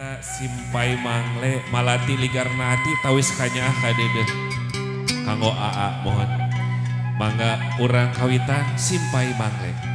Nyaeta Simpai Mangle Malati Ligarnati tawis kanyaah ka deudeuh. Kanggo AA mohon. Mangga urang kawitan Simpai Mangle.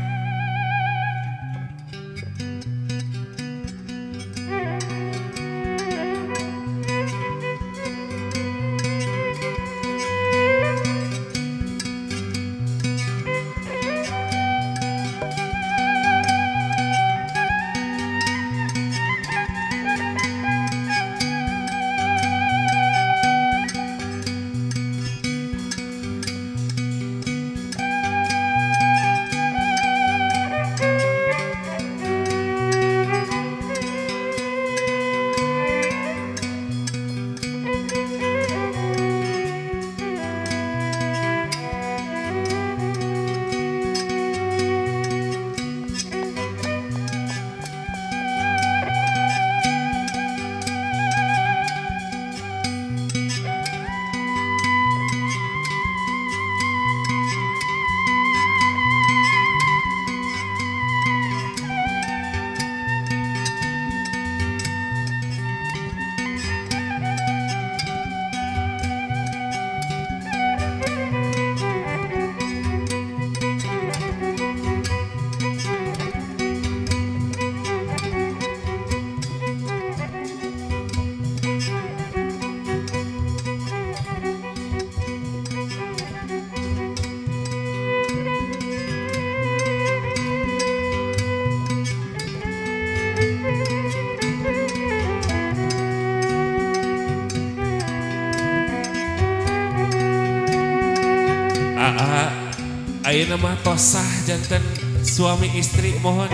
Ayeuna mah tosah janten suami istri mohon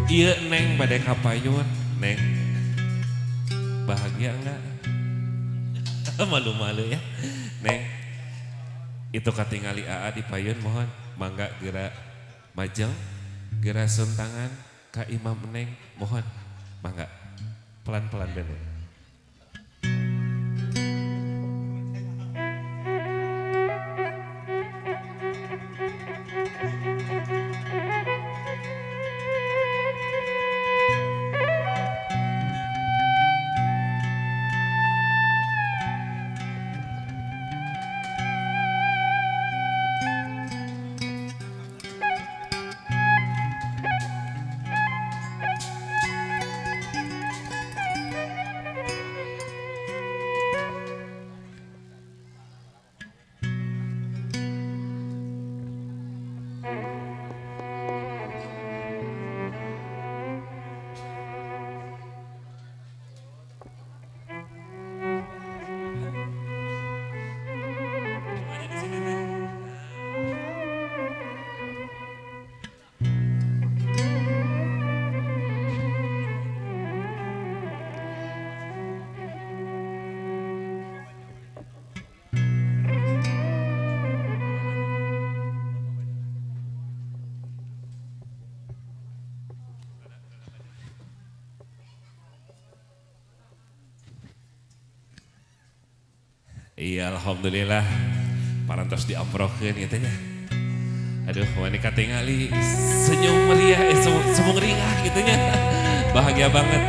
ieu neng bade kapayun neng bahagia enggak? Malu-malu ya neng itu katingali AA di payun mohon mangga geura majeng geura suntangan ka imam neng mohon mangga pelan-pelan bene. Iya alhamdulillah parantos diamprokeun gitu nya. Aduh wani katingali senyum meriah semung ringah gitu nya. Bahagia banget.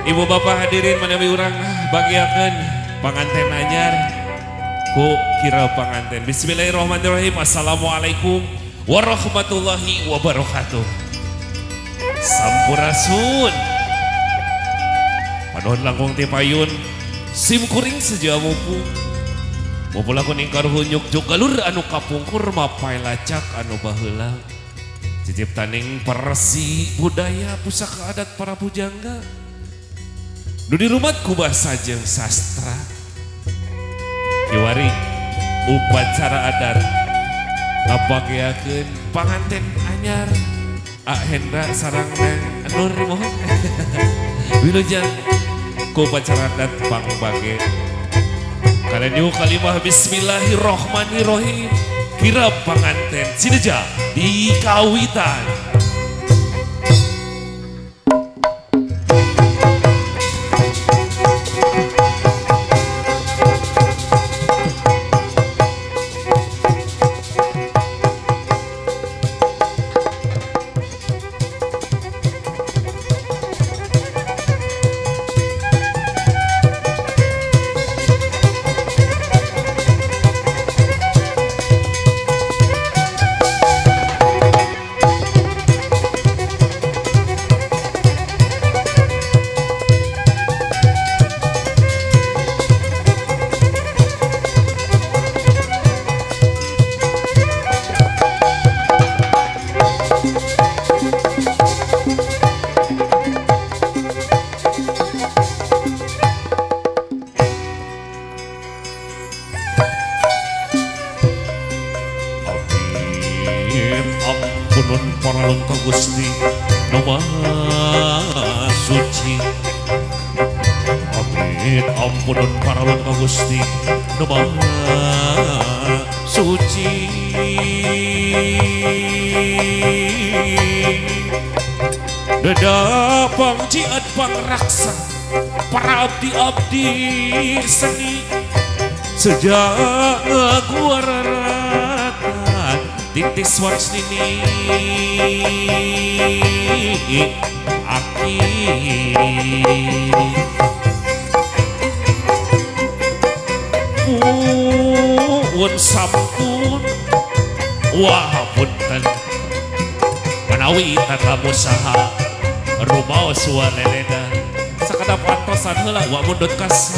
Ibu bapak hadirin manawi urang bagiakeun panganten anyar ku kira panganten. Bismillahirrahmanirrahim. Assalamualaikum warahmatullahi wabarakatuh. Sampurasun. Panuhun langkung ti payun sim kuring seja mupu. Mupula kuning karuhunyuk galur anu kapungkur mapai lacak anu baheula. Ciciptaning persi budaya pusaka adat para pujangga. Nu dirumat ku basa jeung sastra. Kiwari upacara adat ngabageakeun panganten anyar A Hendra sareng Neng Nur mohon. Wilujeng ku upacara adat pangbage. Kalian yuk kalimah bismillahirrohmanirrohim. Kira panganten sineja di kawitan. paralun ka Gusti Nu Maha Suci. Amit ampunun paralun ka Gusti Nu Maha Suci. Deda pangjiat pangraksa para abdi-abdi seni sejak ngaguararatan titis warsnini aki. Puun sampun wah punten manawi tatamu saha rumaos waleleda sakadap antosan heula wa mundut kasalira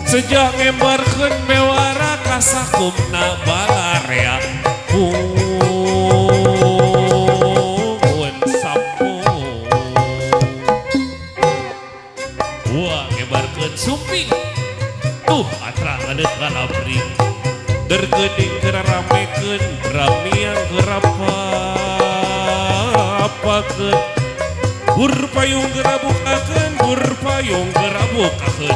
sejak ngembarkeun bewara kasakumna balarea pun sampun wa ngembarkeun sumping tuh atra ngeuneuh kalabring dergeuning keur ramekeun ramiang keur rapakeun bur payung gerabukakeun bur payung gerabukakeun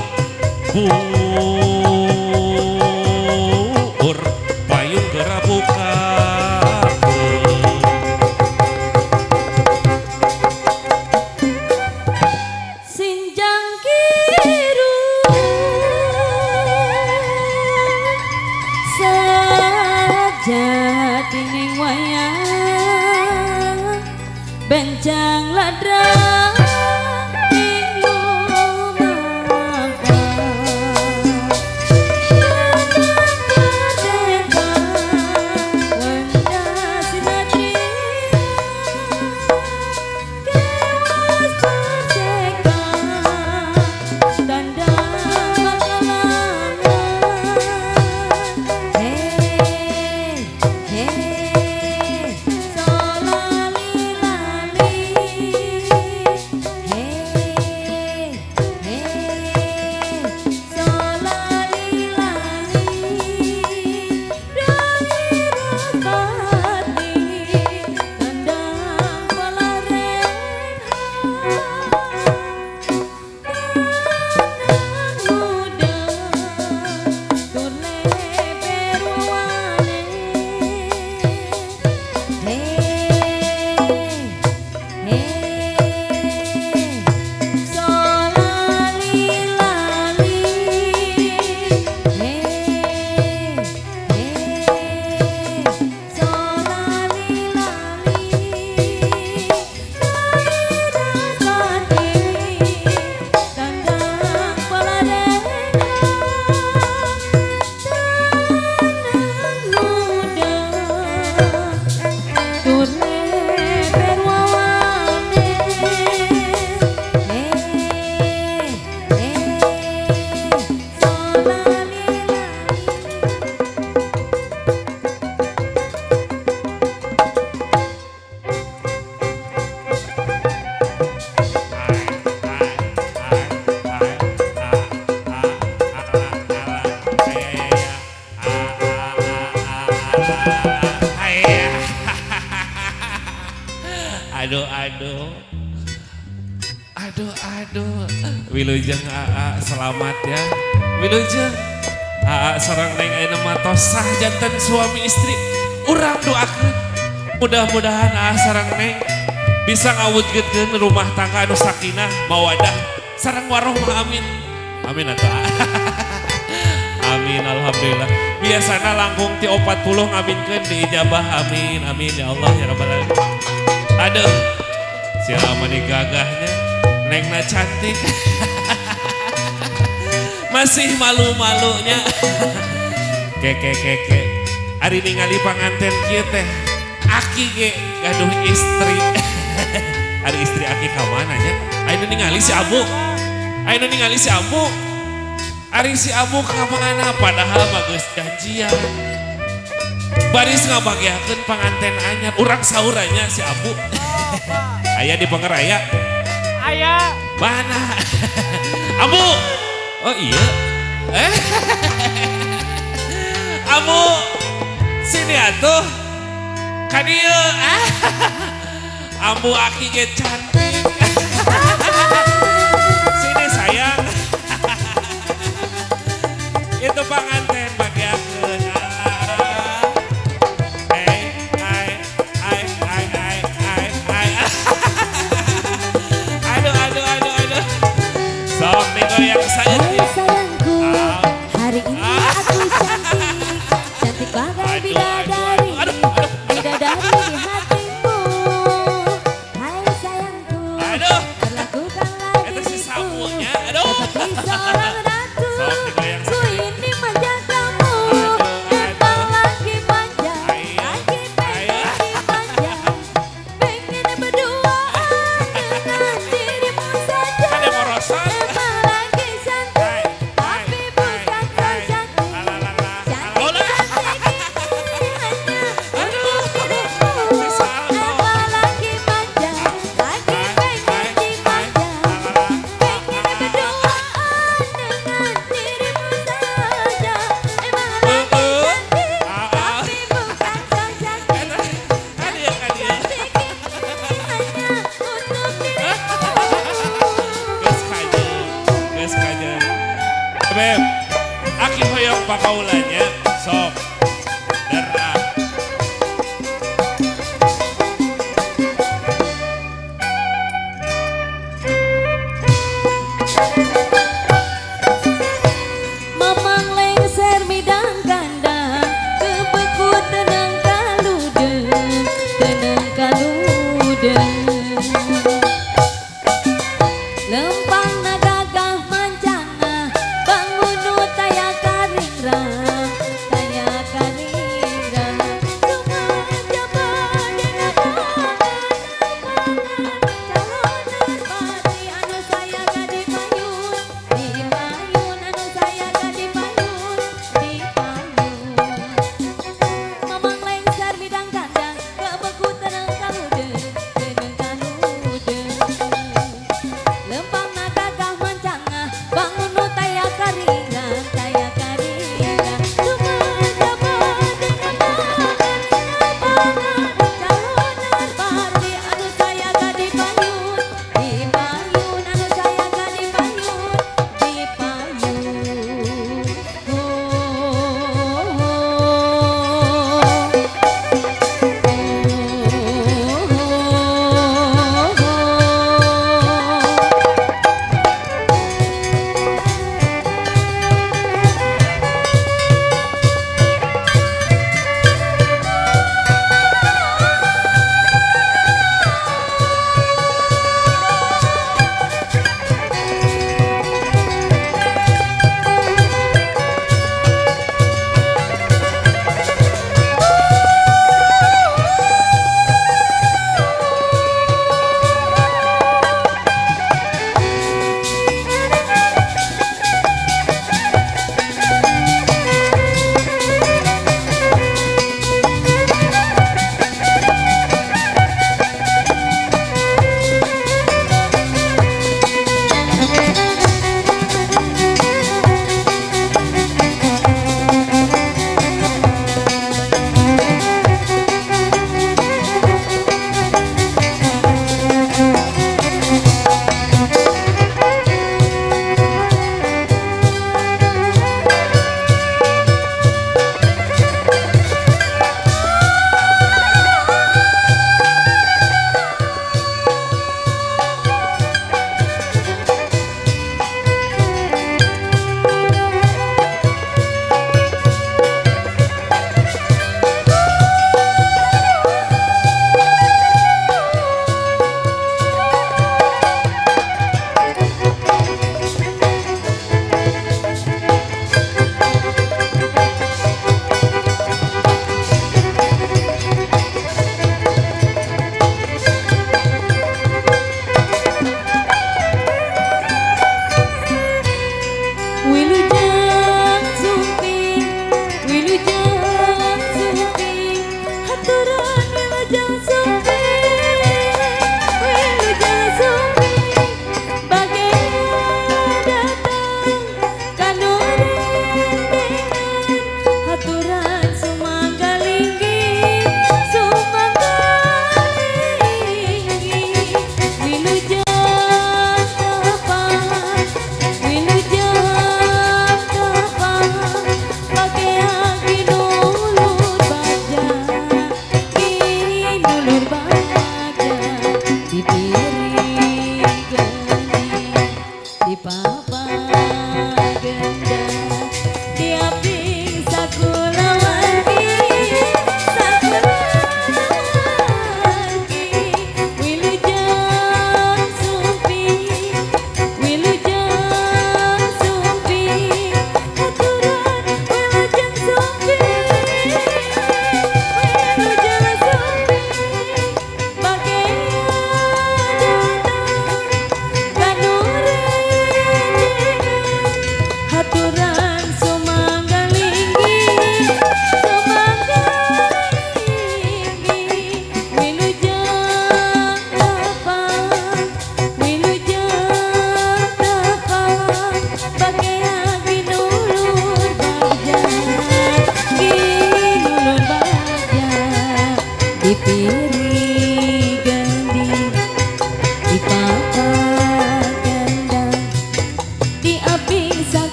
bur payung gerabukakeun. Sinjang kiru sajatining wayang bencang ladrang ing lumampah merdeka wanda sinatria kewas merdeka tanda makalangan. Hei hei solali-lali hei hei solali-lali dari tandang palarenha tanang muda tur leber wane. Hei hei solali-lali hei hei solali-lali dari tandang palarenha tanang muda tur leber wawane. Hei hei solali-lali. Aduh aduh aduh aduh wilujeng aa selamat ya wilujeng aa sareng neng ayeuna mah tos sah janten suami istri urang doakeun mudah-mudahan aa sareng neng bisa ngawujudkeun rumah tangga anu sakinah mawadah sareng warohmah amin amin atuh. Amin alhamdulillah. Biasana langkung ti 40 ngaminkeun diijabah amin amin ya Allah ya rabbal alamin. Aduh siapa nih gagahnya nengna cantik masih malu-malunya keke keke ari ningali panganten kieu teh aki ge gaduh istri. Ari istri aki ka mana nya? Ayeuna ningali si Abu, ayeuna ningali si Abu, ari si Abu ka mana padahal mah geus janjian baris ngabagiakeun panganten anyar urang sauranya si Abu. Aya di Pangeraya. Aya. Mana? Abu. Oh iya. Abu. Sini atuh. Kadieu ambu aki ge cantik. Sini sayang. Itu panganten bagiakeun. Ai ai ai ai ai ai ai. Aduh aduh aduh aduh. Sok digoyang saya. Sayangku, hari ini aku cantik, cantik bagai bidadari. Bidadari di hatimu. Hai sayangku, perlakukanlah diriku seperti seorang ratu. Ku ini menjagamu, emang lagi manja, lagi pengen dimanja, pengen berduaan dengan dirimu saja. Emang lagi cantik, tapi bukan so cantik. Cantik-cantik ini hanya untuk dirimu. Emang lagi manja, lagi pengen dimanja, pengen berduaan dengan dirimu saja. Emang lagi cantik, tapi bukan so cantik. Cantik-cantik ini hanya untuk dirimu. Geus kajeun, geus kajeun. Beb, aki hoyong pakaulanya sok derah. Mamang lengser midang kandang, kebeku tenang kaludeng, tenang kaludeng. Lempang nagagah mancangah, bangunu taya karingrang, taya karingrang. Sumaja badena calon merpati anu saya gadi payun, di payun anu saya gadi payun, di payun. Mamang lengser bidang kandang, kebeku tenang kaludeng, tenang kaludeng. Lempang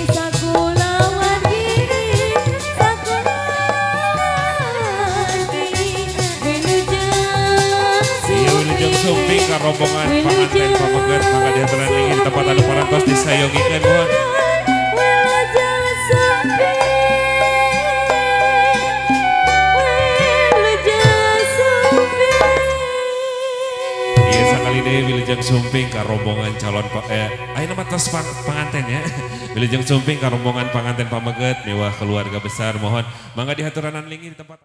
sakulawargi sakulawargi wilujeng. Iya wilujeng sumping ka rombongan panganten pameget mangga diaturan linggih di tempat anu parantos disayogikeun mohon. Wilujeng sumping, wilujeng sumping. Iya sakali deui wilujeng sumping ka rombongan calon ayeuna mah tos panganten ya. Wilujeng sumping ka rombongan panganten pameget miwah keluarga besar mohon mangga dihaturanan linggih di tempat.